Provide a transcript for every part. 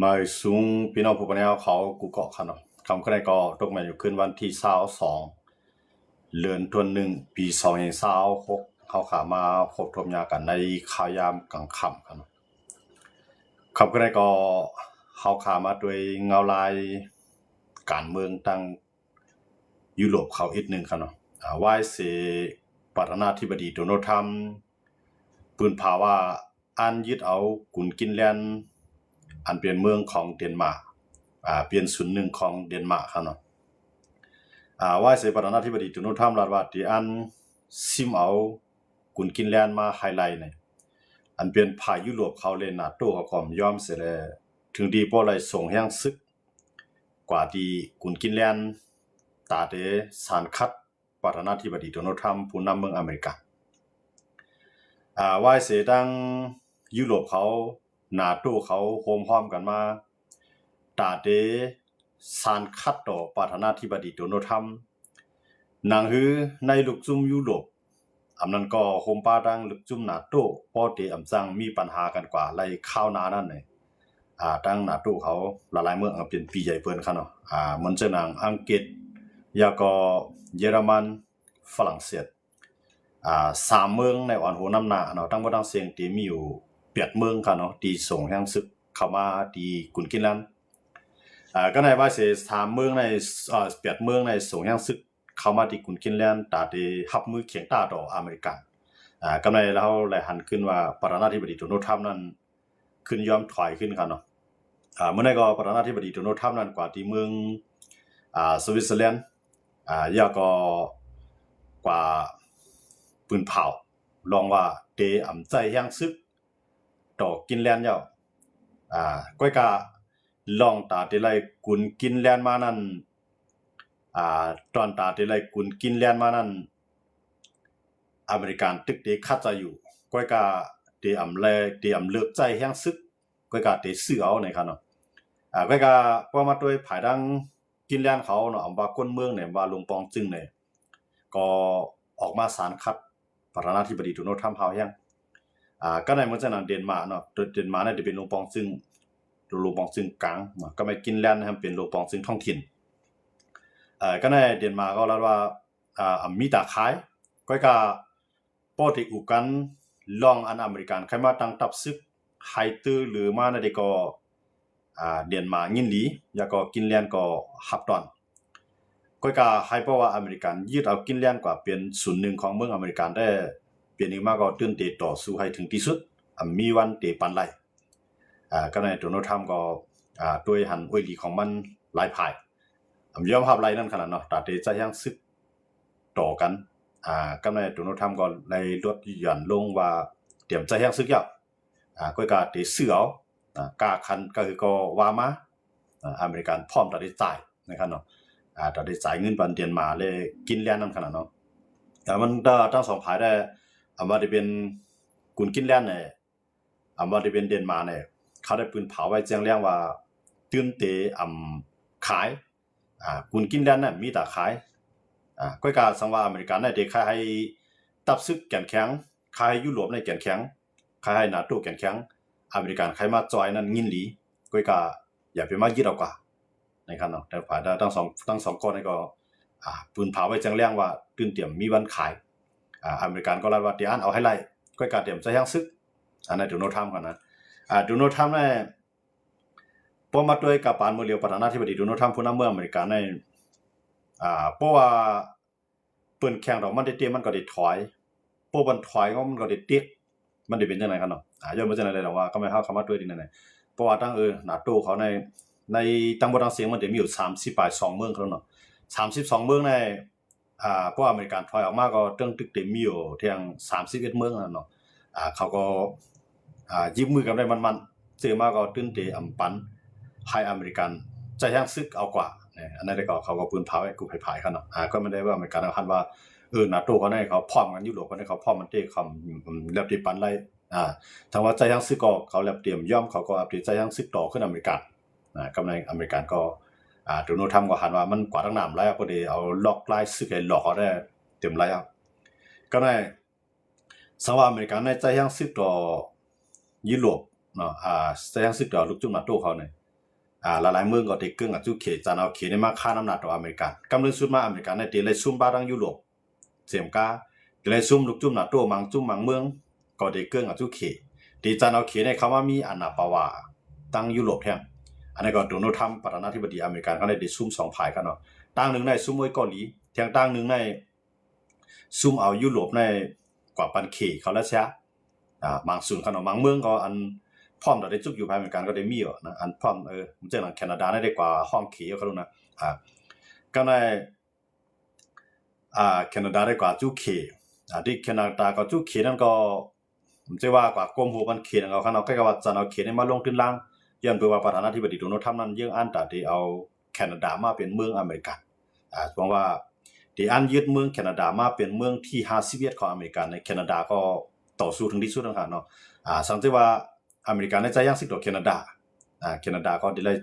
ໝາຍສູງພີ່ນ້ອງຜູ້ຟັງແນວເຂົາກູ່ເກາະຄັນເນາະ. ຄ່ຳຄືນນີ້ກໍຕົກແມ່ນຢູ່ຄືນວັນທີຊາວສອງ ເດືອນທວນໜຶ່ງ ປີສອງພັນຊາວຫົກ ເຮົາຂ້າມາພົບທົບຍາກັນໃນຂ່າວຍາມກາງຄ່ຳຄັນເນາະ. ຄ່ຳຄືນນີ້ກໍເຮົາຂ້າມາດ້ວຍເງົາລາຍການເມືອງທາງຢູໂຣບເຂົາອີກໜຶ່ງຄັນເນາະ. ອາ ວາຍເສປະທານາທິບໍດີໂດນັລ ທຣຳ ປືນພາວວ່າ ອັນຍຶດເອົາກຸນກິນແລນ ອັນເປັນເມືອງຂອງເດນມາກ ອາ ເປັນສ່ວນໜຶ່ງຂອງເດນມາກເຂົາເນາະ. ອາ ວາຍເສປະທານາທິບໍດີໂດນັລ ທຣຳ ລັດວ່າ ທີ່ອັນຊິມເອົາກຸນກິນແລນມາໃຫ້ໄລ່ນີ້ ອັນເປັນຝ່າຍຢູໂຣບເຂົາ ແລະ ນາໂຕເຂົາກໍບໍ່ຍອມເສຍແລ ເຖິງທີ່ບໍ່ໄດ້ສົ່ງແຮງສຶກກວ່າທີ່ກຸນກິນແລນ ຕາເຕສານຂັດ ປະທານາທິບໍດີໂດນັລ ທຣຳ ຜູ້ນຳເມືອງອາເມລິກາ. ອາ ວາຍເສທາງຢູໂຣບເຂົາ ນາໂຕເຂົາໂຮມພ້ອມກັນມາ ຕາເຕສານຂັດຕໍ່ປະທານາທິບໍດີໂດນັລ ທຣຳ ໜັງຫືໃນລູກຈຸ້ມຢູໂຣບ ອຳນັ້ນກໍໂຮມປາທັງລູກຈຸ້ມນາໂຕ ພໍເຕອຳຈັ່ງມີປັນຫາກັນກວ່າໄລ່ຄາວໜ້ານັ້ນ ອາ ທາງນາໂຕເຂົາຫຼາຍໆເມືອງ ອາ ເປັນພີ່ໃຫຍ່ເພິ່ນຄັນເນາະ. ອາ ເໝືອນເຊັ່ນໜັງອັງກິດ ແລ້ວກໍເຢຍລະມັນ ຝຣັ່ງເສດ ອາ ສາມເມືອງໃນອອນໂຮນຳໜ້າເນາະ. ທັງໝົດທັງເສັງທີ່ມີຢູ່ແປດເມືອງຄັນເນາະ ທີ່ສົ່ງແຮງສຶກເຂົ້າມາທີ່ກຸນກິນແລນ. ອາ ກໍໃນວ່າເສສາມເມືອງໃນ ອາ ແປດເມືອງໃນສົ່ງແຮງສຶກ ເຂົ້າມາທີ່ກຸນກິນແລນ ຕາເຕຮັບມືຂຽງຕາຕໍ່ອາເມລິກັນ. ອາ ກຳໃນເຮົາໄດ້ຫັນຂຶ້ນວ່າ ປະທານາທິບໍດີໂດນັລ ທຣຳ ນັ້ນ ຂຶ້ນຍອມຖອຍຂຶ້ນຄັນເນາະ. ອາ ມື້ໃດກໍປະທານາທິບໍດີໂດນັລ ທຣຳ ນັ້ນ ກວ່າທີ່ເມືອງ ອາ ສະວິດເຊີແລນ ອາ ແລ້ວກໍກວ່າປືນເຜົາ ລອງວ່າເຕອຳໃຊ້ແຮງສຶກຕໍ່ກິນແລນແລ້ວ. ອາ ກ້ອຍກະລອງຕາເຕໄລ່ກຸນກິນແລນມານັ້ນ ອາ ຕອນຕາເຕໄລ່ກຸນກິນແລນມານັ້ນ ອາເມລິກັນຕຶກເຕຂັດໃຈຢູ່ ກ້ອຍກະເຕອຳແລ ເຕອຳເລີກໃຊ້ແຮງສຶກ ກ້ອຍກະເຕຊື້ເອົາໃນຄັນເນາະ. ອາ ກ້ອຍກະພໍມາໂຕຍພາຍທາງກິນແລນເຂົາເນາະ ອຳວ່າກົ້ນເມືອງນີ້ ວ່າລຸງປອງຈຶງນີ້ ກໍອອກມາສານຂັດປະທານາທິບໍດີໂດນັລ ທຣຳ ຮາວແຮງ. ອາ ກໍໃນເມື່ອນັ້ນເດນມາກເນາະ ເດນມາກນີ້ຈະເປັນລຸງປອງຈຶງ ລຸງປອງຈຶງກາງເນາະ ກໍແມ່ນກິນແລນເປັນລຸງປອງຈຶງທ້ອງຖິ່ນ. ເອີ ກໍໃນເດນມາກກໍລັດວ່າ ອາ ມີຕາຂາຍ ກ້ອຍກະ ພໍໄດ້ອູກັນລອງອັນອາເມລິກັນໃຫ້ມາຕັ້ງທັບຊຶກ ໃຫ້ຕື່ມຫຼືມາແນວໃດກໍ ອາ ເດນມາກຍິນດີ ແລ້ວກໍກິນແລນກໍຮັບຕ້ອນ. ກ້ອຍກະໃຫ້ເພາະວ່າອາເມລິກັນຍຶດເອົາກິນແລນກວ່າເປັນສ່ວນໜຶ່ງຂອງເມືອງອາເມລິກັນແທ້ ເປັນອີກມາກໍຕື່ມເຕຕໍ່ສູ້ໃຫ້ເຖິງທີ່ສຸດ ອາ ມີວັນເຕປັນໄລ່. ອາ ກໍໃນໂດນັລ ທຣຳ ກໍ ອາ ໂຕຍຫັນໂອຍດີຂອງມັນຫຼາຍຝ່າຍ ອາ ຍອມຮັບໄລ່ນັ້ນຂະໜາດເນາະ ຕາເຕໃຊ້ແຮງຊຶກຕໍ່ກັນ. ອາ ກໍໃນໂດນັລ ທຣຳ ກໍໄດ້ລົດຢ່ອນລົງວ່າຕຽມໃຊ້ແຮງຊຶກແລ້ວ ອາ ກ້ອຍກະເຕຊື້ເອົາ ອາ ກາຄັນກະຄືກໍວ່າມາ ອາ ອາເມລິກັນພ້ອມຕາເຕຈ່າຍນະຄັນເນາະ ອາ ຕາເຕຈ່າຍເງິນປານເດນມາກ ແລະ ກິນແລນນັ້ນຂະໜາດເນາະ. ອາ ມັນ ທັງສອງຝ່າຍໄດ້ ອາ ວ່າຈະເປັນກຸນກິນແລນນີ້ ອາ ບໍ່ວ່າຈະເປັນເດນມາກນີ້ ເຂົາໄດ້ປືນເຜົາໄວ້ແຈ້ງແລ້ງວ່າ ຕື່ມເຕອຳຂາຍ ອາ ກຸນກິນແລນນັ້ນມີຕາຂາຍ. ອາ ກ້ອຍກະສັງວ່າອາເມລິກັນນີ້ເຕຂາຍໃຫ້ຕັບຊຶກແຂງແຂງ ຂາຍໃຫ້ຢູໂຣບນີ້ແຂງແຂງ ຂາຍໃຫ້ນາໂຕແຂງແຂງ ອາເມລິກັນໃຄມາຈອຍນັ້ນຍິນດີ ກ້ອຍກະຢ່າໄປມາຍຶດເອົາກວ່າ ໃນຄັນເນາະ. ແຕ່ຝ່າຍທັງສອງ ທັງສອງກ້ອນນີ້ກໍ ອາ ປືນເຜົາໄວ້ແຈ້ງແລ້ງວ່າ ຕື່ມຕຽມມີວັນຂາຍ. ອາ ອາເມລິກັນກໍລັດວ່າ ຕຽມອັນເອົາໃຫ້ໄລ່ ກ້ອຍກະຕຽມໃຊ້ແຮງຊຶກ. ອັນນັ້ນໂດນັລ ທຣຳ ຫັ້ນນະ ອາ ໂດນັລ ທຣຳ ນີ້ ພໍມາດ້ວຍກະປານມື້ຫຼຽວ ປະທານາທິບໍດີໂດນັລ ທຣຳ ຜູ້ນຳເມືອງອາເມລິກັນນີ້ ອາ ເພາະວ່າເພິ່ນແຂ່ງດອກມັນເຕະ ມັນກໍໄດ້ຖອຍ ເພາະມັນຖອຍ ມັນກໍໄດ້ຕິກ ມັນໄດ້ເປັນຈັ່ງໃດຄັນເນາະ. ອາ ຍ້ອນວ່າຈັ່ງໃດລະວ່າ ກໍແມ່ນເຮົາເຂົ້າມາດ້ວຍທີ່ນັ້ນ ເພາະວ່າທັງ ເອີ ນາໂຕເຂົາໃນ ໃນທັງໝົດທັງເສັງ ມັນຈະມີຢູ່ສາມສິບປາຍສອງເມືອງເຂົາເນາະ ສາມສິບສອງເມືອງໃນ ອາ ເພາະອາເມລິກັນຖອຍອອກມາກໍເຖິງຕຶກເຕັມມີຢູ່ທຽງສາມສິບເອັດເມືອງນັ້ນເນາະ. ອາ ເຂົາກໍ ອາ ຢິບມືກັນໄດ້ໝັ້ນໆ ເຈີມາກໍຕື່ມເຕອຳປັນ ໃຫ້ອາເມລິກັນໃຊ້ແຮງຊຶກເອົາກວ່າ. ອັນນັ້ນກໍເຂົາກໍປືນເຜົາໃຫ້ກຸບໃຫ້ຜາຍເຂົາເນາະ. ອາ ກໍແມ່ນໄດ້ວ່າອາເມລິກັນເຂົາຫັ້ນວ່າ ເອີ ນາໂຕເຂົາໃນເຂົາພ້ອມກັນ ຢູໂຣບເຂົາໃນເຂົາພ້ອມມັນເຕ ເຂົາ ອືມ ແລ້ວເຕປັນໄລ່ ອາ ຖ້າວ່າໃຊ້ແຮງຊຶກກໍເຂົາແລ້ວຕຽມຍອມ ເຂົາກໍອັບເດດໃຊ້ແຮງຊຶກຕໍ່ຂຶ້ນອາເມລິກາ. ອາ ກຳໃນອາເມລິກັນກໍ ອາ ໂດນັລ ທຣຳ ກໍຫັນວ່າມັນກວ່າທັງນ້ຳຫຼາຍ ກໍເລີຍເອົາລັອກລາຍຊຶກໃຫ້ຫຼອກເຂົາໄດ້ເຕັມໄລ. ກຳໃນ ສັງວ່າອາເມລິກັນໃນໃຊ້ແຮງຊຶກຕໍ່ຢູໂຣບເນາະ ອາ ໃຊ້ແຮງຊຶກຕໍ່ລູກຈຸ້ມນາໂຕເຂົານີ້ ອ່າ ຫຼາຍໆເມືອງກໍໄດ້ເກິ່ງອາຈຸເຂ ຈັ່ງເອົາເຂນີ້ມາຄ້ານອຳນາດຕໍ່ອາເມລິກາ. ກຳເນີນສຸດມາອາເມລິການີ້ໄດ້ຊຸມປະທາງຢູໂຣບ ເສມກາ ໄດ້ຊຸມລູກຈຸ້ມນາໂຕ ບາງຈຸ້ມບາງເມືອງກໍໄດ້ເກິ່ງອາຈຸເຂ ທີ່ຈັ່ງເອົາເຂນີ້ເຂົ້າມາມີອານາປະວາຕັ້ງຢູໂຣບແທ້. ອັນນີ້ກໍໂດນັລ ທຣຳ ປະທານາທິບໍດີອາເມລິກັນ ກໍໄດ້ຊຸມສອງຝ່າຍກັນເນາະ. ທາງໜຶ່ງໄດ້ຊຸມໂອ້ຍເກົາຫຼີ ທາງທາງໜຶ່ງໄດ້ຊຸມເອົາຢູໂຣບໃນກວ່າປັນເຂເຂົ້າລັດເຊຍ ອ່າ ບາງສ່ວນຄັນເນາະ. ບາງເມືອງກໍອັນພ້ອມທີ່ໄດ້ຈຸກຢູ່ພາຍອາເມລິກັນກໍໄດ້ມີຢູ່ນະ ອັນພ້ອມ ເອີ ເຊັ່ນແຄນາດາໄດ້ກວ່າຫ້ອງເຂເຂົານະ ອ່າ ກໍໄດ້ ອ່າ ແຄນາດາໄດ້ກວ່າຈຸເຂ ອ່າ ທີ່ແຄນາດາກໍຈຸເຂນັ້ນກໍ ຈະວ່າກວ່າກົມຫົວປັນເຂນຂອງເຂົາເນາະ ໃກ້ກັບວ່າຈະເອົາເຂນີ້ມາລົງທຶນລາງ ຍ້ອນເພາະວ່າປະທານາທິບໍດີໂດນັລ ທຣຳ ນັ້ນເຢີ້ງອັນຕາທີ່ເອົາແຄນາດາມາເປັນເມືອງອາເມລິກັນ ອ່າ ເພາະວ່າທີ່ອັນຍຶດເມືອງແຄນາດາມາເປັນເມືອງທີຫ້າສິບເອັດຂອງອາເມລິກັນ ໃນແຄນາດາກໍຕໍ່ສູ້ເຖິງທີ່ສຸດນະຄັບເນາະ. ອ່າ ສັງເກດວ່າອາເມລິກັນໄດ້ຈ່າຍຍັງສິກຕໍ່ແຄນາດາ ອ່າ ແຄນາດາກໍໄດ້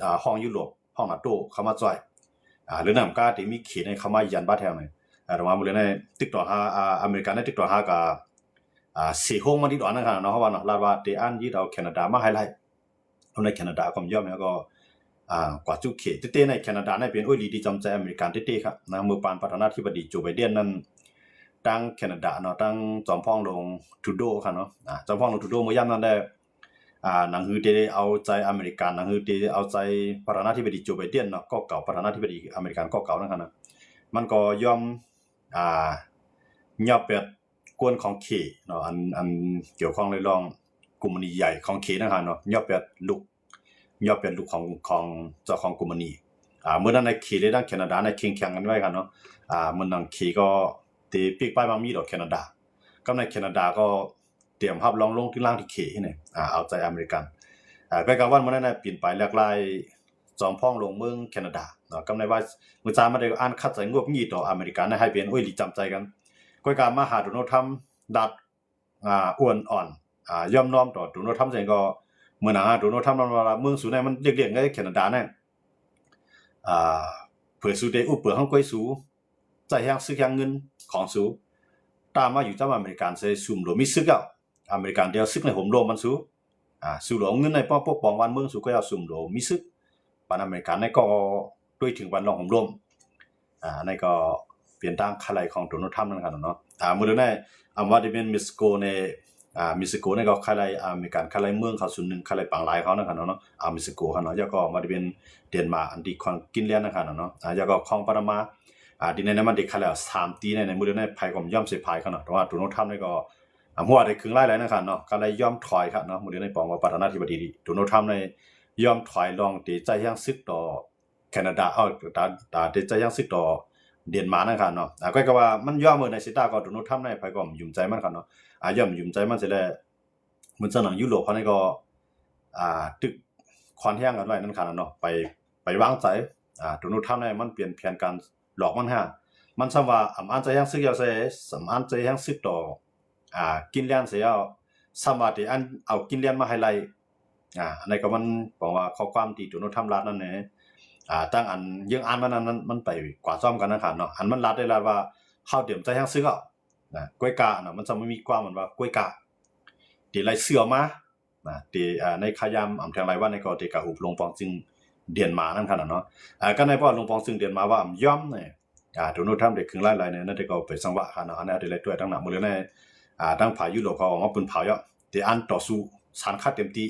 ອ່າ ຫ້ອງຢູໂຣບ ຫ້ອງນາໂຕເຂົ້າມາຊ່ອຍ ອ່າ ຫຼືນຳກາທີ່ມີເຂດໃຫ້ເຂົ້າມາຢັນບາດແທງນີ້ ອ່າ ແຕ່ວ່າມື້ນີ້ຕິດຕໍ່ຫາ ອ່າ ອາເມລິກັນໄດ້ຕິດຕໍ່ຫາກັບ ອ່າ ເສໂຮງມາຕິດດອນນະຄັບເນາະ ເພາະວ່າເນາະ ລາດວ່າເຕອັນຍຶດເອົາແຄນາດາມາໃຫ້ໄລ່ ເພາະໃນແຄນາດາກໍບໍ່ຍອມ ແລ້ວກໍ ອ່າ ກວ່າຈຸເຂ ເຕເຕໃນແຄນາດາໃນເປັນໂອ້ຍຫຼີດີຈຳໃຈອາເມລິກັນເຕເຕຄັບນະ ເມື່ອປານປະທານາທິບໍດີໂຈໄບເດັນນັ້ນ ທາງແຄນາດາເນາະ ທາງຈອມພອງຫຼວງທູໂດຄັບເນາະ ອ່າ ຈອມພອງຫຼວງທູໂດເມື່ອຍາມນັ້ນໄດ້ ອ່າ ໜັງສືເຕເຕເອົາໃຈອາເມລິກັນ ໜັງສືເຕເຕເອົາໃຈປະທານາທິບໍດີໂຈໄບເດັນເນາະ ກໍເກົ່າ ປະທານາທິບໍດີອາເມລິກັນກໍເກົ່ານັ້ນຄັບນະ ມັນກໍຍອມ ອ່າ ຍອມແປດ ກວນຂອງເຂເນາະ ອັນ ອັນກ່ຽວຂ້ອງໃນເລື່ອງກຸມພານີໃຫຍ່ຂອງເຂນະຄັບເນາະ ຍອມແປດລຸກ ຍອມແປດລຸກຂອງ ຂອງເຈົ້າຂອງກຸມພານີ ອ່າ ເມື່ອນັ້ນໃນເຂ ແລະ ທາງແຄນາດາໃນເຄັ່ງແຂງກັນໄວ້ຄັບເນາະ ອ່າ ເມື່ອນັ້ນເຂກໍເຕປິກປ້າຍມາມີດອກແຄນາດາ ກັບໃນແຄນາດາກໍຕຽມຮັບຮອງລົງທຶນລາງທີ່ເຂນີ້ ອ່າ ເອົາໃຈອາເມລິກັນ ອ່າ ໃກ້ກັບວັນມື້ນັ້ນນະ ປິ່ນໄປແຫຼກຫຼາຍ ຈອມພອງຫຼວງເມືອງແຄນາດາເນາະ ກຳໄດ້ວ່າມື້ຈາມມາໄດ້ອ່ານຂັດໃຈງົບຫງິດຕໍ່ອາເມລິກັນໃຫ້ເປັນໂອ້ຍຫຼີຈຳໃຈກັນ ກໍກາມມາຫາໂດນັລ ທຣຳ ລັດ ອ່າ ອ່ອນອ່ອນ ອ່າ ຍອມນ້ອມຕໍ່ໂດນັລ ທຣຳ ເອງກໍເມື່ອນາໂດນັລ ທຣຳ ນັ້ນວ່າເມືອງສູນະມັນເລັກໆໄງ ແຄນາດານະ ອ່າ ເຜື່ອສູເຕອຸເປີເຮົາກ້ວຍສູ ໃຊ້ແຮງຊຶກແຮງເງິນຂອງສູ ຕາມມາຢູ່ຈຳອາເມລິກັນເສ ສູມໂດມີຊຶກແລ້ວ ອາເມລິກັນເດເອົາຊຶກໃນໂຮມໂລມມັນສູ ອ່າ ສູໂລເອົາເງິນໃນປ້ອງ ປົກປ້ອງບ້ານເມືອງ ສູກໍເອົາ ສູມໂດມີຊຶກ ປານອາເມລິກັນໃນກໍດ້ວຍເຖິງບ້ານລອງໂຮມໂລມ ອ່າ ອັນນັ້ນກໍເປັນທາງຄາໄລຂອງໂດນັລ ທຣຳ ນັ້ນຄັບເນາະ ອ່າ ມື້ເດີນໃນ ອາ ບໍ່ວ່າຈະເປັນເມັກຊິໂກໃນ ອ່າ ເມັກຊິໂກໃນກໍຄາໄລອາເມລິກັນ ຄາໄລເມືອງເຂົາສ່ວນໜຶ່ງ ຄາໄລປາງລາຍເຂົານັ້ນຄັບເນາະ ອາ ເມັກຊິໂກຄັບເນາະ ແລ້ວກໍບໍ່ວ່າຈະເປັນເດນມາກ ອັນທີ່ຄວນກິນແລນນັ້ນຄັບເນາະ ອ່າ ແລ້ວກໍຂອງປານາມາ ອ່າ ທີ່ໃນນັ້ນມັນໄດ້ຄາໄລສາມຕີໃນ ໃນມື້ເດີນໃນໃຜກໍບໍ່ຍອມເສພາຍຄັບເນາະ ແຕ່ວ່າໂດນັລ ທຣຳ ນີ້ກໍ ອ່າ ຫົວໄດ້ຄຶ່ງລາຍແລ້ວນະຄັບເນາະ ກໍໄດ້ຍອມຖອຍຄັບເນາະ ມື້ເດີນໃນປອງວ່າປະທານາທິບໍດີໂດນັລ ທຣຳ ໄດ້ຍອມຖອຍລອງທີ່ຈະໃຊ້ແຮງຊຶກຕໍ່ ແຄນາດາ ເອົາ ຕາ ຕາເດໃຈຍັງຊຶກຕໍ່ເດນມາກນັ້ນຄັບເນາະ ອາ ກໍກະວ່າມັນຍອມເມີໃນເຊຕາກໍໂດນັລທຣຳໃນໃຜກໍບໍ່ຫຍຸ້ມໃຈມັນຄັບເນາະ ອາ ຢ້ອມຫຍຸ້ມໃຈມັນເສແລ້ວ ເໝືອນຈັ່ງໜັງຢູໂຣບເຮົານີ້ກໍ ອາ ຕຶກຄວານແຮງກັນໄວ້ນັ້ນຄັບເນາະ ໄປ ໄປວາງໃຈ ອາ ໂດນັລທຣຳໃນມັນປ່ຽນແຜນການຫຼອກມັນຫາ ມັນຊ້ຳວ່າອຳອັນໃຈແຮງຊຶກເອົາໃສ່ ອຳອັນໃຈແຮງຊຶກຕໍ່ ອ່າ ກິນແລນເສຍ ຊ້ຳວ່າທີ່ອັນເອົາກິນແລນມາໃຫ້ໄລ່ ອ່າ ອັນນັ້ນກໍມັນ ເພາະວ່າຂໍ້ຄວາມທີ່ໂດນັລທຣຳລາດນັ້ນແຫຼະ ອ່າ ຕັ້ງອັນເຢີ້ງອັນມານັ້ນ ມັນ ມັນໄປກວ່າຊ້ອມກັນນະຄັບເນາະ ອັນມັນລາດໄດ້ລາດວ່າ ເຮົາຕຽມໃຈແຮງຊຶກແລ້ວ ນະ ກວຍກາເນາະ ມັນຈະມີຄວາມມັນວ່າ ກວຍກາ ທີ່ໄລ່ເສືອມາ ນະ ທີ່ ອ່າ ໃນຂະຍາມອຳແທງໄລວັນນີ້ກໍທີ່ກະອຸບລົງປອງຊຶງເດນມາກນັ້ນຄັບເນາະ ອ່າ ກໍໃນເພາະລົງປອງຊຶງເດນມາກວ່າອຳຍອມນີ້ ອ່າ ໂດນັລທຣຳໄດ້ຄຶ່ງລາຍລາຍໃນນັ້ນ ແຕ່ກໍໄປສັງວະຄັບເນາະ ອັນນີ້ໄດ້ລາຍຕົວທາງໜ້າມື້ເລີຍໃນ ອ່າ ທາງຝ່າຍຢູໂຣບເຂົາອອກມາປືນເຜົາເຍາະ ທີ່ອັນຕໍ່ສູ້ສັນຄາເຕັມທີ່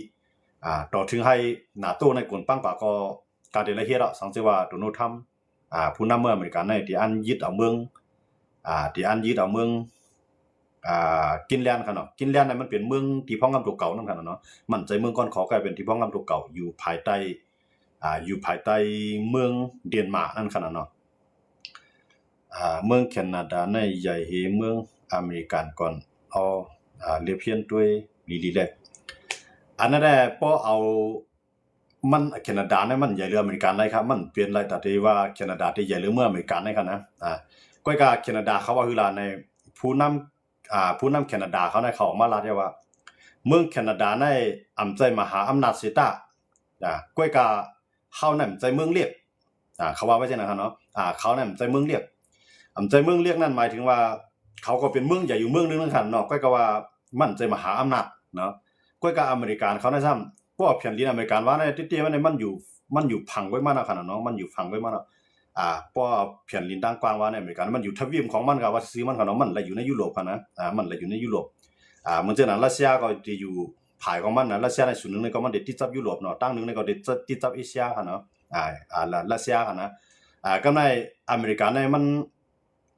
ອ່າ ຕໍ່ເຖິງໃຫ້ນາໂຕໃນກົນປັງປາກໍ ການທີ່ລະເຮັດອະ ສັງເສວ່າໂດນັລທຣຳ ອ່າ ຜູ້ນຳເມືອງອາເມລິກັນໃນທີ່ອັນຍຶດເອົາເມືອງ ອ່າ ທີ່ອັນຍຶດເອົາເມືອງ ອ່າ ກິນແລນຄັບເນາະ ກິນແລນນັ້ນມັນເປັນເມືອງທີ່ພອກງຳຕົວເກົ່ານັ້ນຄັບເນາະ ມັນໃຈເມືອງກ່ອນ ຂໍກາຍເປັນທີ່ພອກງຳຕົວເກົ່າ ຢູ່ພາຍໃຕ້ ອ່າ ຢູ່ພາຍໃຕ້ເມືອງເດນມາກນັ້ນຄັບເນາະ ອ່າ ເມືອງແຄນາດາໃນໃຫຍ່ເຮເມືອງອາເມລິກັນກ່ອນ ເອົາ ອ່າ ລຽບຮຽນດ້ວຍລີລີແລ ອັນນັ້ນແຫຼະ ພໍເອົາ ມັນ ແຄນາດານີ້ມັນໃຫຍ່ເຫຼືອອາເມລິກັນໄດ້ຄັບ ມັນປ່ຽນໄລຕາທີ່ວ່າແຄນາດາທີ່ໃຫຍ່ເຫຼືອເມືອງອາເມລິກັນໄດ້ຄັບນະ ອາ ກວຍກາແຄນາດາເຂົາວ່າຄືລາໃນ ຜູ້ນຳ ອ່າ ຜູ້ນຳແຄນາດາເຂົາໃນເຂົາອອກມາລາດວ່າ ເມືອງແຄນາດາໃນອຳໃຈມະຫາອຳນາດເສຕາ ອາ ກວຍກາເຮົານັ້ນໃຈເມືອງເລັກ ອາ ເຂົາວ່າໄວ້ຈັ່ງນັ້ນເນາະ ອາ ເຂົານັ້ນໃຈເມືອງເລັກ ອຳໃຈເມືອງເລັກນັ້ນໝາຍເຖິງວ່າ ເຂົາກໍເປັນເມືອງໃຫຍ່ຢູ່ເມືອງໜຶ່ງນະຄັບເນາະ ກວຍກາວ່າມັນໃຈມະຫາອຳນາດເນາະ ກວຍກາອາເມລິກັນເຂົານັ້ນຊ້ຳ ເພາະວ່າແຜ່ນດິນອາເມລິກາວ່າໃນຕິດໆມັນນີ້ ມັນຢູ່ ມັນຢູ່ພັງໄວ້ມານຳຂະໜາດເນາະ ມັນຢູ່ພັງໄວ້ມາເນາະ ອ່າ ເພາະວ່າແຜ່ນດິນຕ່າງກວ້າງວ່າໃນອາເມລິກາ ມັນຢູ່ທະວີບຂອງມັນ ກໍວ່າຊື່ໆມັນຂະໜາດເນາະ ມັນໄດ້ຢູ່ໃນຢູໂຣບຫັ້ນນະ ອ່າ ມັນໄດ້ຢູ່ໃນຢູໂຣບ ອ່າ ເໝືອນຈັ່ງນັ້ນ ຣັດເຊຍກໍໄດ້ຢູ່ ພາຍຂອງມັນນະ ຣັດເຊຍໃນສ່ວນໜຶ່ງນີ້ກໍມັນໄດ້ຕິດກັບຢູໂຣບເນາະ ທາງໜຶ່ງນີ້ກໍໄດ້ຕິດກັບເອເຊຍຫັ້ນເນາະ ອ່າ ອ່າ ຣັດເຊຍຫັ້ນນະ ອ່າ ກັບໃນອາເມລິກາໃນມັນ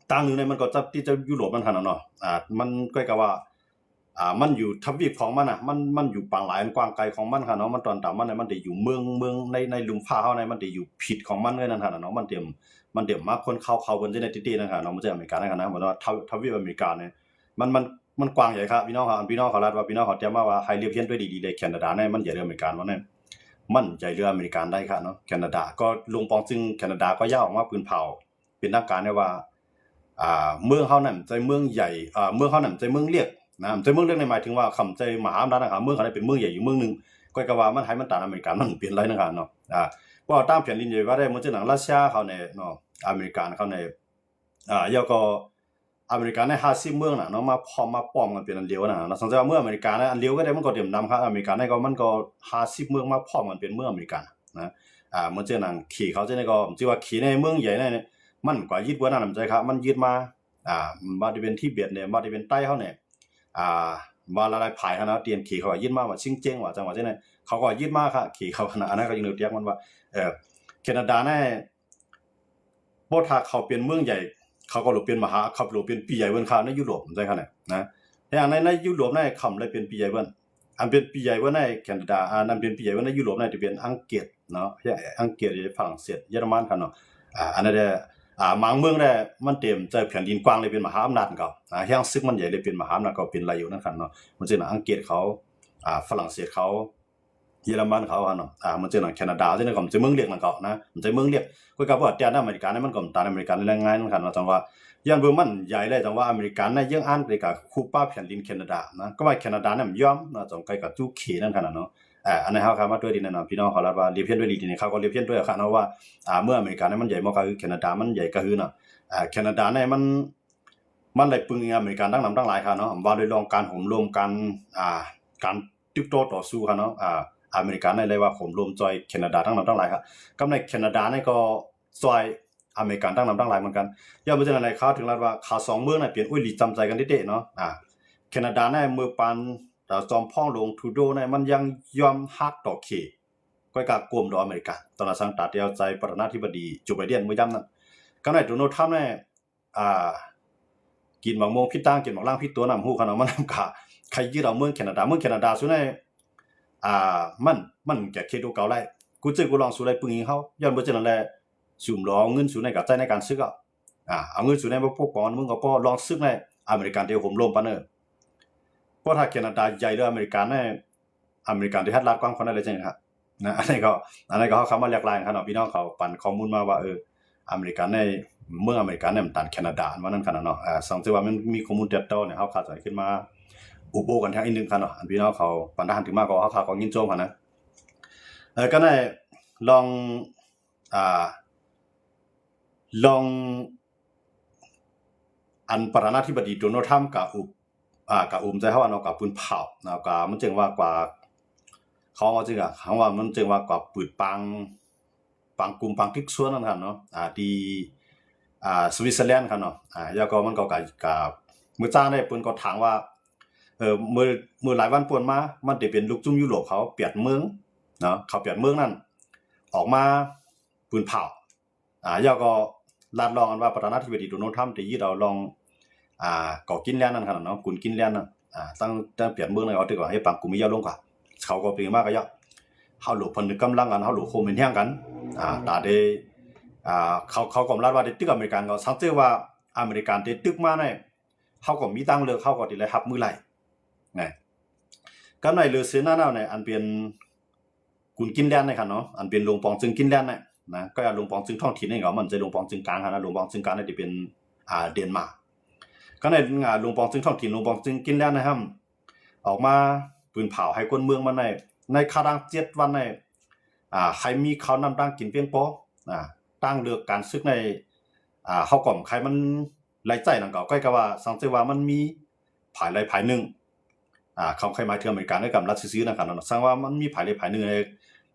ທາງໜຶ່ງນີ້ມັນກໍຕິດກັບຢູໂຣບຫັ້ນນະເນາະ ອ່າ ມັນກໍຄືວ່າ ອ່າ ມັນຢູ່ທະວີບຂອງມັນນະ ມັນ ມັນຢູ່ປາງຫຼາຍອັນກວ້າງໄກຂອງມັນຫັ້ນເນາະ ມັນຕອນຕາມມັນນະ ມັນໄດ້ຢູ່ເມືອງ ເມືອງໃນ ໃນລຸ່ມຟ້າເຮົາໃນ ມັນໄດ້ຢູ່ພິດຂອງມັນເລີຍຫັ້ນນະເນາະ ມັນເຕັມ ມັນເຕັມມາຄົນເຂົ້າ ເຂົ້າເພິ່ນຈະໄດ້ຕິດໆຫັ້ນນະເນາະ ມັນຈະອາເມລິການັ້ນນະ ເພາະວ່າທະ ທະວີບອາເມລິການີ້ ມັນ ມັນ ມັນກວ້າງໃຫຍ່ຄັບ ພີ່ນ້ອງເຮົາ ອັນພີ່ນ້ອງເຂົາລັດວ່າ ພີ່ນ້ອງເຂົາຕຽມມາວ່າໃຫ້ລຽບຮຽນໂດຍດີໆເດ້ ແຄນາດານີ້ມັນໃຫຍ່ເຫຼືອອາເມລິກາບໍ່ແນ່ ມັນໃຫຍ່ເຫຼືອອາເມລິກາໄດ້ຄັບເນາະ ແຄນາດາ ກໍລົງປອງຊຶງແຄນາດາກໍຢ່າອອກມາປືນເຜົາເປັນທາງການໄດ້ວ່າ ອ່າ ເມືອງເຮົານັ້ນໃຈເມືອງໃຫຍ່ ອ່າ ເມືອງເຮົານັ້ນໃຈເມືອງເລັກນະ ໃຈເມືອງເລັກນີ້ໝາຍເຖິງວ່າຄຳໃຈມະຫາອຳນາດນະ ເມືອງເຮົາໄດ້ເປັນເມືອງໃຫຍ່ຢູ່ເມືອງໜຶ່ງ ກໍກະວ່າມັນໃຫ້ມັນຕາມອາເມລິກາ ມັນເປັນໄດ້ນະຄັບເນາະ ອ່າ ເພາະວ່າຕ່າງແຜ່ນດິນໃຫຍ່ວ່າໄດ້ ເໝືອນຈັ່ງນັ້ນ ຣັດເຊຍເຂົານີ້ເນາະ ອາເມລິກາເຂົານີ້ ອ່າ ແລ້ວກໍ ອາເມລິກາໃນຫ້າສິບເມືອງນະເນາະ ມາພ້ອມມາປ້ອມກັນເປັນອັນດຽວນະ ສັງເກດວ່າເມືອງອາເມລິກາໃນອັນດຽວກໍໄດ້ ມັນກໍເຕັມນຳຄັບ ອາເມລິກາໃນກໍມັນກໍຫ້າສິບເມືອງມາພ້ອມກັນເປັນເມືອງອາເມລິການະ ອ່າ ເໝືອນຈັ່ງນັ້ນ ເຂດເຂົາຈັ່ງໃດກໍ ຊິວ່າເຂດໃນເມືອງໃຫຍ່ໃນ ມັນກວ່າຍຶດເບິດນັ້ນ ໃຈຄັບ ມັນຍຶດມາ ອ່າ ບໍ່ວ່າຈະເປັນທິເບັດນີ້ ບໍ່ວ່າຈະເປັນໄຕ້ເຮົານີ້ ອ່າ ວ່າຫຼາຍໆພາຍຫັ້ນນະ ທີ່ເຂດເຂົາກໍຍຶດມາ ວ່າຊິງເຈັງ ວ່າຈັ່ງວ່າຈັ່ງໃດ ເຂົາກໍຍຶດມາຄັບ ເຂດເຂົານະ ອັນນັ້ນກໍຢູ່ໃນແຕ່ມັນວ່າ ເອີ ແຄນາດາໃນ ບໍ່ ຖ້າເຂົາເປັນເມືອງໃຫຍ່ ເຂົາກໍລົງເປັນມະຫາ ເຂົາລົງເປັນປີ້ໃຫຍ່ເພິ່ນຄະໃນຢູໂຣບ ຈັ່ງຊັ້ນນະ ໃນ ໃນຢູໂຣບໃນຄຳໄດ້ເປັນປີ້ໃຫຍ່ເພິ່ນ ອັນເປັນປີ້ໃຫຍ່ເພິ່ນໃນແຄນາດາ ອັນນັ້ນເປັນປີ້ໃຫຍ່ເພິ່ນໃນຢູໂຣບໃນຈະເປັນອັງກິດເນາະ ອັງກິດ ຝຣັ່ງເສດ ເຢຍລະມັນ ຄັນເນາະ ອັນນັ້ນແຫຼະ ບາງເມືອງແຫຼະ ມັນເຕັມໃຈແຜ່ນດິນກວ້າງເລີຍ ເປັນມະຫາອຳນາດເຂົາ ແຮງສຶກມັນໃຫຍ່ເລີຍ ເປັນມະຫາອຳນາດ ກໍເປັນໄດ້ຢູ່ນັ້ນ ຄັນເນາະ ເໝືອນເຊັ່ນອັງກິດເຂົາ ຝຣັ່ງເສດເຂົາ ເຢຍລະມັນເຂົາຫັ້ນເນາະ ອ່າ ມັນຈະນັ້ນ ແຄນາດາ ຈັ່ງໃດກໍມັນຈະເມືອງເລັກນັ້ນກໍນະ ມັນຈະເມືອງເລັກ ກໍກະບໍ່ແຕ່ອາເມລິການີ້ ມັນກໍຕາມອາເມລິກາໃນລະງ່າຍນັ້ນຄັນວ່າ ຈັ່ງວ່າ ຍ້ອນເບິ່ງມັນໃຫຍ່ແລ້ວ ຈັ່ງວ່າອາເມລິກາໃນເຢິງອ່ານໄປກະຄຸບປາແຜ່ນດິນແຄນາດານະ ກໍວ່າແຄນາດານັ້ນມັນຍອມນະ ຈັ່ງໃກ້ກະຈຸເຂດນັ້ນຂະໜາດເນາະ ອັນນີ້ເຮົາກະມາຕົວະດີແນ່ນອນ ພີ່ນ້ອງເຂົາລັດວ່າ ລຽບຮຽນໂດຍດີນີ້ ເຂົາກໍລຽບຮຽນໂດຍຂະໜາດວ່າ ເມືອງອາເມລິການັ້ນມັນໃຫຍ່ບໍ່ກະຄື ແຄນາດາມັນໃຫຍ່ກະຄືເນາະ ແຄນາດາໃນມັນ ມັນໄດ້ປຶງອີງອາເມລິກາທັງນຳທັງຫຼາຍຄັນເນາະ ວ່າໂດຍເລື່ອງການໂຫມລົມ ການ ອ່າ ການຕຶກຕໍ່ຕໍ່ສູ້ຄັນເນາະ ອ່າ ອາເມລິກາໃນເລີຍວ່າໂຫມລົມຊ່ອຍແຄນາດາທັງນຳທັງຫຼາຍຄັນ ກັບໃນແຄນາດາໃນກໍຊ່ອຍອາເມລິກາທັງນຳທັງຫຼາຍເໝືອນກັນ ຍ້ອນເປັນຈັ່ງໃດເຂົາເຖິງລັດວ່າເຂົາສອງເມືອງນັ້ນເປັນອຸລິດຈຳໃຈກັນເດໆເນາະ ອ່າ ແຄນາດາໃນເມື່ອປານ ອ່າ ຈອມພອງຫຼວງ Trudeau ໃນມັນຍັງຍອມຮັກຕໍ່ເຂດ ກໍກະກົມຕໍ່ອາເມລິກາ ຕອນນັ້ນສັງຕາແຕ່ວໃຈປະທານາທິບໍດີ Joe Biden ເມື່ອຍາມນັ້ນ ກັບໃນ Donald Trump ໃນ ອ່າ ກິນໝາກມ່ວງຜິດທາງ ກິນໝາກລ້າງຜິດຕົວນຳ ຮູ້ຄັນເນາະ ມັນນຳກະໃຄ່ຍຶດເອົາເມືອງແຄນາດາ ເມືອງແຄນາດາຊຸໃນ ອ່າ ມັນ ມັນກະເຂດໂຕເກົ່າໄດ້ ກູເຈີກູລອງ ຊູໄດ້ປຶງອີງເຮົາ ຍ້ອນບໍ່ເຊັ່ນນັ້ນແຫຼະ ຊຸມລາວເອົາເງິນຊູໃນກະໃຊ້ໃນການຊຶກ ອ່າ ເອົາເງິນສູນໃນມາປົກປ້ອງເມືອງກໍພໍ ລອງຊຶກໃນອາເມລິກາທີ່ໂຫມລົມປານເອີ ເພາະຖ້າແຄນາດາໃຫຍ່ເຫຼືອອາເມລິກາໃນ ອາເມລິກາທີ່ຮັດລາດກວ້າງຂອນນັ້ນເລີຍຈັ່ງຊີ້ນະ ອັນນີ້ກໍ ອັນນີ້ກໍເຮົາເຂົ້າມາແລກລາຍກັນເນາະ ພີ່ນ້ອງເຂົາປັນຂໍ້ມູນມາວ່າ ເອີ ອາເມລິກາໃນ ເມືອງອາເມລິກາໃນມັນຕານແຄນາດາ ອັນວ່ານັ້ນຂະໜາດເນາະ ອ່າ ສັງເກດວ່າມັນມີຂໍ້ມູນແຕ່ຕໍ່ນີ້ ເຮົາຂາດຈະຂຶ້ນມາອຸບໂອ້ກັນແທ້ນິດໜຶ່ງຂະເນາະ ອັນພີ່ນ້ອງເຂົາປັນທະຫານຖືມາກໍ ເຮົາຂາກໍຍິນຊົມຫັ້ນນະ ເອີ ກໍໄດ້ລອງ ອ່າ ລອງ ອັນປະທານາທິບໍດີ Donald Trump ກະອຸບ ອ່າ ກະອຸມໃຈເຮົາເນາະ ກະປືນເຜົາເນາະ ກະມັນຈຶ່ງວ່າກວ່າ ເຂົາວ່າຈັ່ງ ເຮົາວ່າມັນຈຶ່ງວ່າກວ່າປືນປາງ ປາງກຸ່ມປາງທິກສ່ວນນັ້ນຫັ້ນເນາະ ອ່າ ທີ່ ອ່າ Switzerland ຫັ້ນເນາະ ອ່າ ແລ້ວກໍມັນກໍກະ ກະ ມື້ຈ້າງໄດ້ເພິ່ນກໍຖາມວ່າ ເອີ ເມື່ອ ເມື່ອຫຼາຍວັນຜ່ານມາ ມັນໄດ້ເປັນລູກຈຸ້ມຢູໂຣບເຂົາແປດເມືອງເນາະ ເຂົາແປດເມືອງນັ້ນ ອອກມາປືນເຜົາ ອ່າ ແລ້ວກໍລາດລອງອັນວ່າປະທານາທິບໍດີໂດນັລ ທຣຳ ໄດ້ຍຶດເອົາລອງ ອ່າ ເກາະກິນແລນນັ້ນຫັ້ນນະເນາະ ກຸນກິນແລນນັ້ນ ອ່າ ຕັ້ງ ຕັ້ງແປດເມືອງນັ້ນ ເອົາຖືກເອົາເຮັດປາງກຸ່ມໃຫຍ່ລົງກວ່າ ເຂົາກໍເປັນມາກໍເຍາະ ເຮົາຫຼວງຜະນຶກກຳລັງກັນ ເຮົາຫຼວງໂຮມເປັນແຮງກັນ ອ່າ ຕາໄດ້ ອ່າ ເຂົາ ເຂົາກໍລາດວ່າໄດ້ຕຶກອາເມລິກັນ ກໍສັງເກດວ່າອາເມລິກັນໄດ້ຕຶກມາໃນ ເຮົາກໍມີທາງເລືອກ ເຮົາກໍໄດ້ຮັບມືໄລ່ ນະ ກັບໃນເຫຼືອເສນາແນວໃນ ອັນເປັນ ກຸນກິນແລນນະຄັນເນາະ ອັນເປັນຫຼວງປອງຊຶງກິນແລນນະ ນະ ກໍຫຼວງປອງຊຶງທ້ອງຖິ່ນນີ້ກໍມັນຈະຫຼວງປອງຊຶງກາງຫັ້ນນະ ຫຼວງປອງຊຶງກາງນີ້ຈະເປັນ ອ່າ ເດນມາກ ກໍໃນ ອ່າ ຫຼວງປອງຊຶງທ້ອງຖິ່ນ ຫຼວງປອງຊຶງກິນແລນນະ ອອກມາປືນເຜົາໃຫ້ຄົນເມືອງມັນໃນ ໃນຄະນະເຈັດວັນໃນ ອ່າ ໃຫ້ມີເຂົ້ານ້ຳຕາງກິນພຽງພໍ ອ່າ ທາງເລືອກການຊຶກໃນ ອ່າ ເຮົາກໍໃຫ້ມັນໄດ້ໃຊ້ນັ້ນກໍ ກໍຄືວ່າສັງເກດວ່າມັນມີ ຝ່າຍໃດຝ່າຍໜຶ່ງ ອ່າ ເຂົາໃຄ່ມາເຖິງອາເມລິກາ ກໍກຳລັດຊື່ໆ ນັ້ນຄັນເນາະ. ສັງວ່າມັນມີໃຜໃດໃຜໜຶ່ງ ໄດ້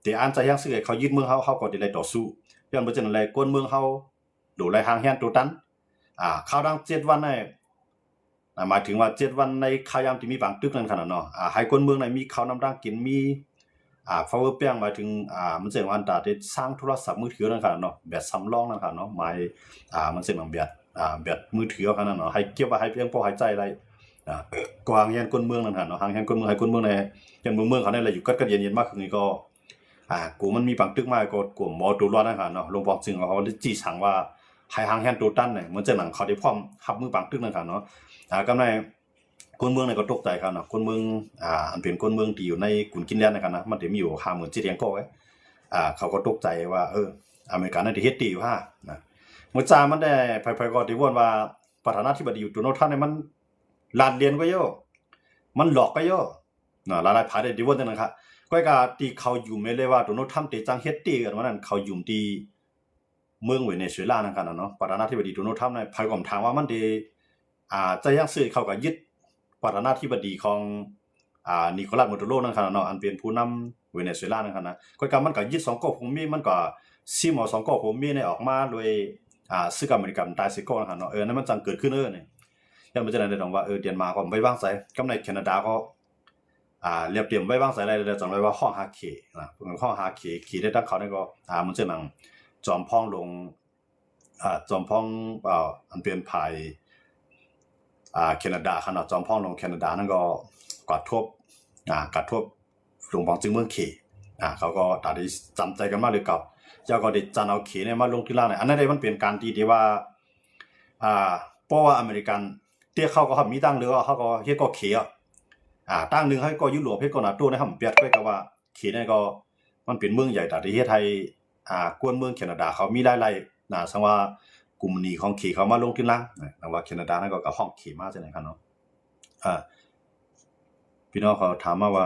ໄດ້ອັນໃຈແຮງຊື້ໃຫ້ເຂົາຍຶດເມືອງເຮົາ ເຮົາກໍຈະໄດ້ຕໍ່ສູ້. ຍ້ອນບໍ່ເຊັ່ນນັ້ນແລ້ວ ຄົນເມືອງເຮົາ ໂດໄລຫາງແຮງໂຕຕັນ ອ່າ ຄາວດັ່ງເຈັດວັນໃນ ອ່າ ໝາຍເຖິງວ່າເຈັດວັນໃນຄາວຍາມທີ່ມີປາງຕຶກນັ້ນຂະໜາດເນາະ ອ່າ ໃຫ້ຄົນເມືອງໄດ້ມີເຂົ້ານ້ຳດາງກິນ ມີ ອ່າ ຟາວເວີແປ້ງ ໝາຍເຖິງ ອ່າ ມັນເຊິ່ງວ່າອັນຕາໄດ້ສ້າງໂທລະສັບມືຖືນັ້ນຂະໜາດເນາະ ແບດສຳລອງນັ້ນຂະໜາດເນາະ ໝາຍ ອ່າ ມັນເຊິ່ງແບດ ອ່າ ແບດມືຖືຂະໜາດເນາະ ໃຫ້ເກັບໄວ້ໃຫ້ພຽງພໍໃຫ້ໃຊ້ໄດ້ ອ່າ ກໍຫາງຮຽນຄົນເມືອງນັ້ນຂະໜາດເນາະ ຫາງຮຽນຄົນເມືອງ ໃຫ້ຄົນເມືອງໄດ້ ຢ່າງເມືອງ ເມືອງເຂົານີ້ແຫຼະ ຢູ່ກັດກັດເຢັນໆ ມາຄືນີ້ກໍ ອ່າ ກູມັນມີປາງຕຶກມາກໍ ກູໝໍໂຕລອດນັ້ນຂະໜາດເນາະ ຫຼວງປອງຈຶ່ງເຂົາໄດ້ຈີ່ສັ່ງວ່າ ໃຫ້ຫາງແຮງໂຕຕັນນີ້ ເໝືອນຈັ່ງໜັງເຂົາໄດ້ພ້ອມຮັບມືປາງຕຶກນັ້ນຂະເນາະ ອ່າ ກຳໃນຄົນເມືອງນີ້ກໍຕົກໃຈຂະເນາະ ຄົນເມືອງ ອ່າ ອັນເປັນຄົນເມືອງທີ່ຢູ່ໃນກຸນກິນແລນນັ້ນຂະນະ ມັນໄດ້ມີຢູ່ຫ້າໝື່ນເຈັດແສນກວ່າ ອ່າ ເຂົາກໍຕົກໃຈວ່າ ເອີ ອາເມລິການັ້ນໄດ້ເຮັດດີຢູ່ຫານະ ມື້ຈາມັນໄດ້ ໃຜໆກໍໄດ້ວອນວ່າ ປະທານາທິບໍດີໂດນັລ ທຣຳນີ້ ມັນລາດລຽນກວ່າເຢາະ ມັນຫຼອກກວ່າເຢາະ ນະ ຫຼາຍໆຝ່າຍໄດ້ ໄດ້ວອນຈັ່ງນັ້ນຄະ ກໍກະທີ່ເຂົາຢຸ່ມແມ່ນເລີຍວ່າ ໂດນັລ ທຣຳ ເຕຈັ່ງເຮັດດີກັນວ່ານັ້ນ ເຂົາຢຸ່ມທີ່ ເມືອງເວເນຊູເອລານັ້ນຂະໜາດເນາະ ປະທານາທິບໍດີໂດນັລ ທຣຳ ນັ້ນ ໃຜກໍຖາມວ່າມັນໄດ້ ອ່າ ໃຈຫຍັງຊື່ເຂົາກໍຍຶດປະທານາທິບໍດີຂອງ ອ່າ ນິໂຄລັດ ມາດູໂຣ ນັ້ນຂະໜາດເນາະ ອັນເປັນຜູ້ນຳເວເນຊູເອລານັ້ນຂະໜາດ ກໍກະມັນກໍຍຶດສອງກອກຜົມມີ ມັນກໍຊິມເອົາສອງກອກຜົມມີນີ້ອອກມາໂດຍ ອ່າ ຊຶກອາເມລິກັນຕາຍເສຍກ່ອນນັ້ນຂະໜາດເນາະ ເອີ ນັ້ນມັນຈັ່ງເກີດຂຶ້ນ ເອີ ນີ້ ແລ້ວມັນຈັ່ງໃດໄດ້ດອງວ່າ ເອີ ເດນມາກກໍໄວ້ວາງໃຈ ກຳໃນແຄນາດາກໍ ອ່າ ລຽບຕຽມໄວ້ວາງໃຈໄດ້ແລ້ວ ຈັ່ງໄດ້ວ່າຮ້ອງຫາເຂນະ ເພິ່ນຮ້ອງຫາເຂ ເຂໄດ້ຕັ້ງເຂົານີ້ກໍ ອ່າ ມັນເຊິ່ງໜັງ ຈອມພອງຫຼວງ ອ່າ ຈອມພອງ ອ່າ ອັນເປັນຝ່າຍ ອ່າ ແຄນາດາຂະເນາະ ຈອມພອງຫຼວງແຄນາດານັ້ນກໍກວາດທົບ ອ່າ ກວາດທົບຫຼວງປອງຈຶ່ງເມືອງເຂ ອ່າ ເຂົາກໍຕາໄດ້ຈຳໃຈກັນມາໂດຍເກົ່າ ເຈົ້າກໍໄດ້ຈັນເອົາເຂນີ້ມາລົງທີ່ລາວນີ້ ອັນນັ້ນເດ້ ມັນເປັນການທີ່ ທີ່ວ່າ ອ່າ ເພາະວ່າອາເມລິກັນ ເຕະເຂົາກໍເຂົາມີທາງເລືອກ ເຂົາກໍເຮັດກໍເຂອະ ອ່າ ທາງໜຶ່ງໃຫ້ກໍຢູໂຣບ ເຮັດກໍນາໂຕໃນຫ້ຳແປດ ຂ້ອຍກໍວ່າເຂນີ້ກໍມັນເປັນເມືອງໃຫຍ່ ຕາທີ່ເຮັດໃຫ້ ອ່າ ກວນເມືອງແຄນາດາເຂົາມີລາຍໄດ້ນະ ສັງວ່າກຸ່ມໜີຂອງເຂເຂົາມາລົງທີ່ຫຼັງນະ ແຕ່ວ່າແຄນາດານັ້ນກໍ ກໍຮ້ອງເຂມາຈັ່ງນັ້ນຄັນເນາະ ອ່າ ພີ່ນ້ອງເຂົາຖາມມາວ່າ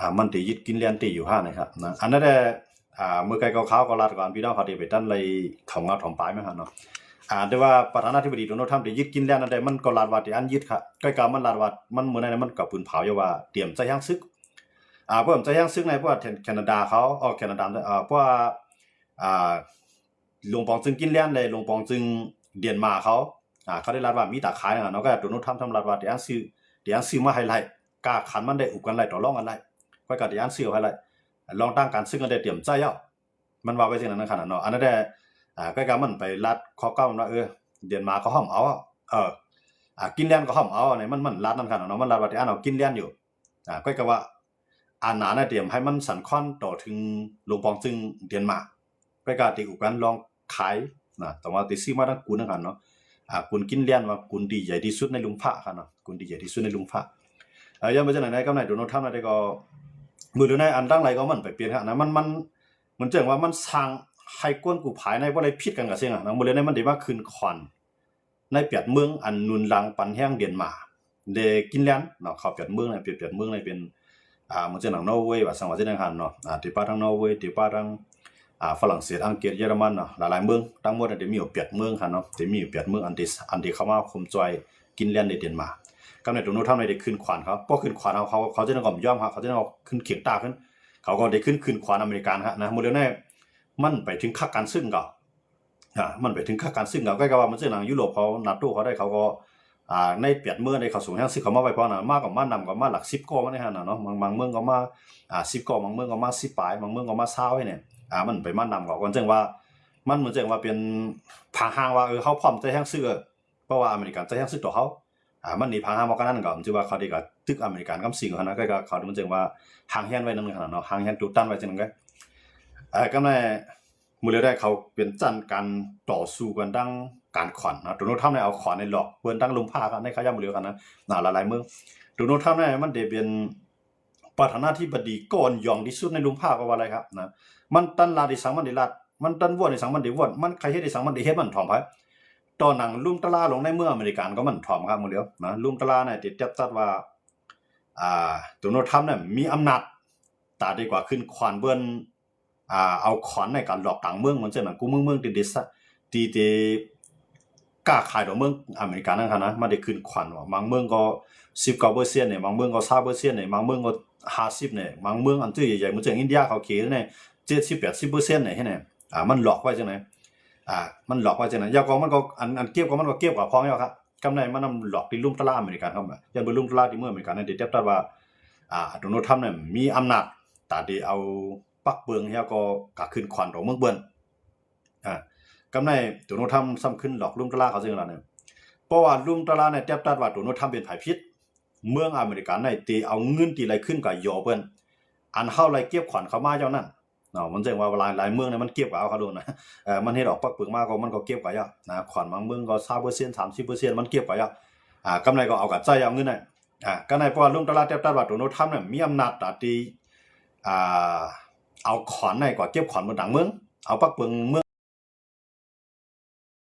ອ່າ ມັນໄດ້ຍຶດກິນແລນຕິຢູ່ຫັ້ນນະຄັບນະ ອັນນັ້ນແຫຼະ ອ່າ ເມື່ອໄກກໍຂ່າວກໍລາດກ່ອນ ພີ່ນ້ອງເຂົາທີ່ໄປຕັນໄລ່ຖອມງາວຖອມປາຍມາຫັ້ນເນາະ ອ່າ ແຕ່ວ່າປະທານາທິບໍດີໂດນັລ ທຣຳ ໄດ້ຍຶດກິນແລນນັ້ນໄດ້ ມັນກໍລາດວ່າໄດ້ອັນຍຶດ ກໍ ກໍມັນລາດວ່າ ມັນມື້ນັ້ນມັນກໍປືນເຜົາຢູ່ວ່າຕຽມໃຈຫາງສຶກ ອ່າ ເພື່ອໃຈຫາງສຶກໃນພວກແຄນາດາເຂົາ ເອີ ແຄນາດາ ເອີ ພວກ ອ່າ ຫຼວງປອງຈຶ່ງກິນແລນ ແລະ ຫຼວງປອງຈຶ່ງເດນມາກເຂົາ ອ່າ ເຂົາໄດ້ລາດວ່າມີຕາຂາຍເນາະ ກໍໂດນັລ ທຣຳ ທຳລາດວ່າໄດ້ອັນຊື້ ໄດ້ອັນຊື້ມາໃຫ້ໄລ່ ກາຄັນມັນໄດ້ອຸກັນໄລ່ ຕໍ່ລອງກັນໄລ່ ຂ້ອຍກໍໄດ້ອັນຊື້ໃຫ້ໄລ່ ລອງທາງການຊຶກກໍໄດ້ຕຽມໃຈແລ້ວ ມັນວ່າໄວ້ຈັ່ງນັ້ນນະຄັບເນາະ ອັນນັ້ນແຫຼະ ອ່າ ກໍ ກໍມັນໄປລາດຂໍ້ເກົ່າວ່າ ເອີ ເດນມາກກໍຫ້ອມເອົາ ເອີ ອ່າ ກິນແລນກໍຫ້ອມເອົາ ອັນນີ້ມັນ ມັນລາດນັ້ນຄັບເນາະ ມັນລາດວ່າໄດ້ອັນເອົາກິນແລນຢູ່ ອ່າ ຂ້ອຍກໍວ່າ ອານານະຕຽມໃຫ້ມັນສັ່ນຄອນຕໍ່ເຖິງຫຼວງປອງຈຶ່ງເດນມາກ ໄປກະຕິອຸກັນລອງຂາຍນະ ແຕ່ວ່າຕິຊື້ມາທັງກຸນນະຄັບເນາະ ອ່າ ກຸນກິນແລນວ່າກຸນທີ່ໃຫຍ່ທີ່ສຸດໃນລຸ່ມຟ້າຄັບເນາະ ກຸນທີ່ໃຫຍ່ທີ່ສຸດໃນລຸ່ມຟ້າ ເອີ ຢ່າງວ່າຈັ່ງໃດ ກຳນາຍໂດນັລ ທຣຳ ນະ ແຕ່ກໍ ມື້ເດີນໃນອັນຕັ້ງໄຫຼກໍມັນໄປປ່ຽນຄັບນະ ມັນ ມັນ ມັນຈັ່ງວ່າມັນສ້າງໃຫ້ກວນກູພາຍໃນບໍ່ໄດ້ຜິດກັນກະເຊິ່ງນະ ມື້ເດີນໃນມັນໄດ້ມາຂຶ້ນຄວານ ໃນແປດເມືອງອັນໜູນຫຼັງປັນແຮງເດນມາກ ແລະ ກິນແລນເນາະ ເຂົ້າແປດເມືອງນະ ເປັນແປດເມືອງນະ ເປັນ ອ່າ ເໝືອນຈັ່ງໜັງນໍເວ ວ່າສັງວ່າຈັ່ງນັ້ນເນາະ ອ່າ ຕິປາທັງນໍເວ ຕິປາທັງ ອ່າ ຝຣັ່ງເສດ ອັງກິດ ເຢຍລະມັນເນາະ ຫຼາຍໆເມືອງ ທັງໝົດນະ ຈະມີຢູ່ແປດເມືອງຫັ້ນເນາະ ຈະມີຢູ່ແປດເມືອງ ອັນທີ່ ອັນທີ່ເຂົ້າມາໂຮມຈອຍກິນແລນໃນເດນມາກ ກຳນາຍໂດນັລ ທຣຳ ໄດ້ຂຶ້ນຄວານເຂົາ ພໍຂຶ້ນຄວານເຂົາ ເຂົາ ເຂົາຈະນັ້ນກໍບໍ່ຍອມເຂົາ ເຂົາຈະນັ້ນກໍຂຶ້ນຄຽງຕາຂຶ້ນ ເຂົາກໍໄດ້ຂຶ້ນ ຂຶ້ນຄວານອາເມລິການນະ ມື້ເດີນໃນ ມັນໄປເຖິງຄັກການຊຶກເຂົາ ອ່າ ມັນໄປເຖິງຄັກການຊຶກເຂົາ ກໍ ກໍວ່າມັນເຊິ່ງໜັງຢູໂຣບເຂົາ ນາໂຕເຂົາໄດ້ ເຂົາກໍ ອ່າ ໃນແປດເມືອງໄດ້ເຂົາສົ່ງແຮງຊຶກເຂົາມາໄວ້ ເພາະນັ້ນມາກໍມານຳ ກໍມາຫຼັກສິບກໍມາໃນຫັ້ນນະເນາະ ບາງ ບາງເມືອງກໍມາ ອ່າ ສິບກໍ ບາງເມືອງກໍມາສິບປາຍ ບາງເມືອງກໍມາຊາວໃຫ້ນີ້ ອ່າ ມັນໄປມານຳເຂົາ ມັນເຊິ່ງວ່າ ມັນ ມັນເຊິ່ງວ່າເປັນພາຫາງວ່າ ເອີ ເຮົາພ້ອມໃຈແຮງຊຶກ ເພາະວ່າອາເມລິກັນໃຈແຮງຊຶກຕໍ່ເຮົາ ອ່າ ມັນໜີພາຫາມາກກວ່ານັ້ນກໍ ມັນຈະວ່າເຂົາໄດ້ກະຕຶກອາເມລິກັນກຳສິງຫັ້ນນະ ກໍ ກໍເຂົາມັນຈຶ່ງວ່າຫາງແຮນໄວ້ນັ້ນຫັ້ນນະເນາະ ຫາງແຮນໂຕຕັນໄວ້ຈັ່ງນັ້ນກໍ ເອີ ກຳໃນມື້ເລີຍໄດ້ ເຂົາເປັນຊັ້ນການຕໍ່ສູ້ກັນທາງການຂວັນນະ ໂດນັລ ທຣຳ ໄດ້ເອົາຂວັນໃນຫຼອກເພິ່ນທັງລົມຟ້າກັນໃນຂະຍາມມື້ເລີຍກັນນະ ນະ ຫຼາຍໆເມືອງ ໂດນັລ ທຣຳ ນີ້ມັນໄດ້ເປັນ ປະທານາທິບໍດີກ່ອນຢອງທີ່ສຸດໃນລຸ່ມຟ້າກໍວ່າໄດ້ຄັບນະ ມັນຕັນລາດອີ່ສັງມັນໄດ້ລາດ ມັນຕັນວອນອີ່ສັງມັນໄດ້ວອນ ມັນໃຄ່ເຮັດອີ່ສັງມັນໄດ້ເຮັດ ມັນຖອມໃຜ ຕໍ່ໜັງລຸມຕະລາລົງໃນເມືອງອາເມລິກັນກໍມັນຖອມຄັບ ມື້ດຽວນະ ລຸມຕະລານີ້ຕິດຈັບຈັດວ່າ ອ່າ ໂດນັລ ທຣຳ ນີ້ມີອຳນາດ ຕາດີກວ່າຂຶ້ນຂວັນເບິ່ນ ອ່າ ເອົາຂວັນໃນການຫຼອກກາງເມືອງ ມັນຈັ່ງນັ້ນ ກູເມືອງເມືອງທີ່ໄດ້ສະ ທີ່ ທີ່ ຄ້າຂາຍດອກເມືອງອາເມລິການັ້ນຫັ້ນນະ ມັນໄດ້ຂຶ້ນຂວັນວ່າ ບາງເມືອງກໍສິບເກົ້າເປີເຊັນນີ້ ບາງເມືອງກໍຊາວເປີເຊັນນີ້ ບາງເມືອງກໍຫ້າສິບນີ້ ບາງເມືອງອັນເຈົ້າໃຫຍ່ໆ ເມືອງເຈົ້າອິນເດຍເຂົາເຂດນີ້ ເຈັດສິບແປດສິບເປີເຊັນນີ້ ເຫັນໄໝ ອ່າ ມັນຫຼອກໄວ້ຈັ່ງໃດ ອ່າ ມັນຫຼອກໄວ້ຈັ່ງໃດ ແລ້ວກໍມັນກໍ ອັນ ອັນເກັບກໍມັນກໍເກັບກວ່າພອງແລ້ວ ກຳໄນມັນນຳຫຼອກທີ່ລຸ່ມຕະລາອາເມລິກັນເຂົາ ຢ້ານເບິ່ງລຸ່ມຕະລາທີ່ເມືອງອາເມລິກັນນັ້ນ ທີ່ແທບຕັດວ່າ ອ່າ ໂດນັລທຣຳນັ້ນມີອຳນາດ ຕາທີ່ເອົາປັກເບິ່ງ ແລ້ວກໍກະຂຶ້ນຂວັນດອກເມືອງເພິ່ນ ອ່າ ກຳໃນໂດນັລທຣຳຊ້ຳຂຶ້ນຫຼອກລຸ່ມຕະລາເຂົາເຊິ່ງລະນີ້ ເພາະວ່າລຸ່ມຕະລາໃນແທບຕັດວ່າໂດນັລທຣຳເປັນຝ່າຍຜິດ ເມືອງອາເມລິກັນໃນທີ່ເອົາເງິນທີ່ໄລ່ຂຶ້ນກະຢໍເພິ່ນ ອັນເຮົາໄລ່ເກັບຂວັນເຂົາມາເຈົ້ານັ້ນເນາະ ມັນເຊິ່ງວ່າຫຼາຍ ຫຼາຍເມືອງນີ້ມັນເກັບກະເອົາເຂົາໂລດນະ ເອີ ມັນເຮັດອອກປັກເບິ່ງມາກໍມັນກໍເກັບກະຢາກນະ ຂວັນບາງເມືອງກໍຊາວເປີເຊັນ ສາມສິບເປີເຊັນ ມັນເກັບກະຢາກ ອ່າ ກຳໃນກໍເອົາກະຈ່າຍເອົາເງິນນັ້ນ ອ່າ ກຳໃນເພາະວ່າລຸ່ມຕະລາແທບຕັດວ່າໂດນັລທຣຳນັ້ນມີອຳນາດຕາທີ່ ອ່າ ເອົາຂວັນໃນກວ່າເກັບຂວັນເມືອງຕ່າງເມືອງ ເອົາປັກເບິ່ງເມືອງ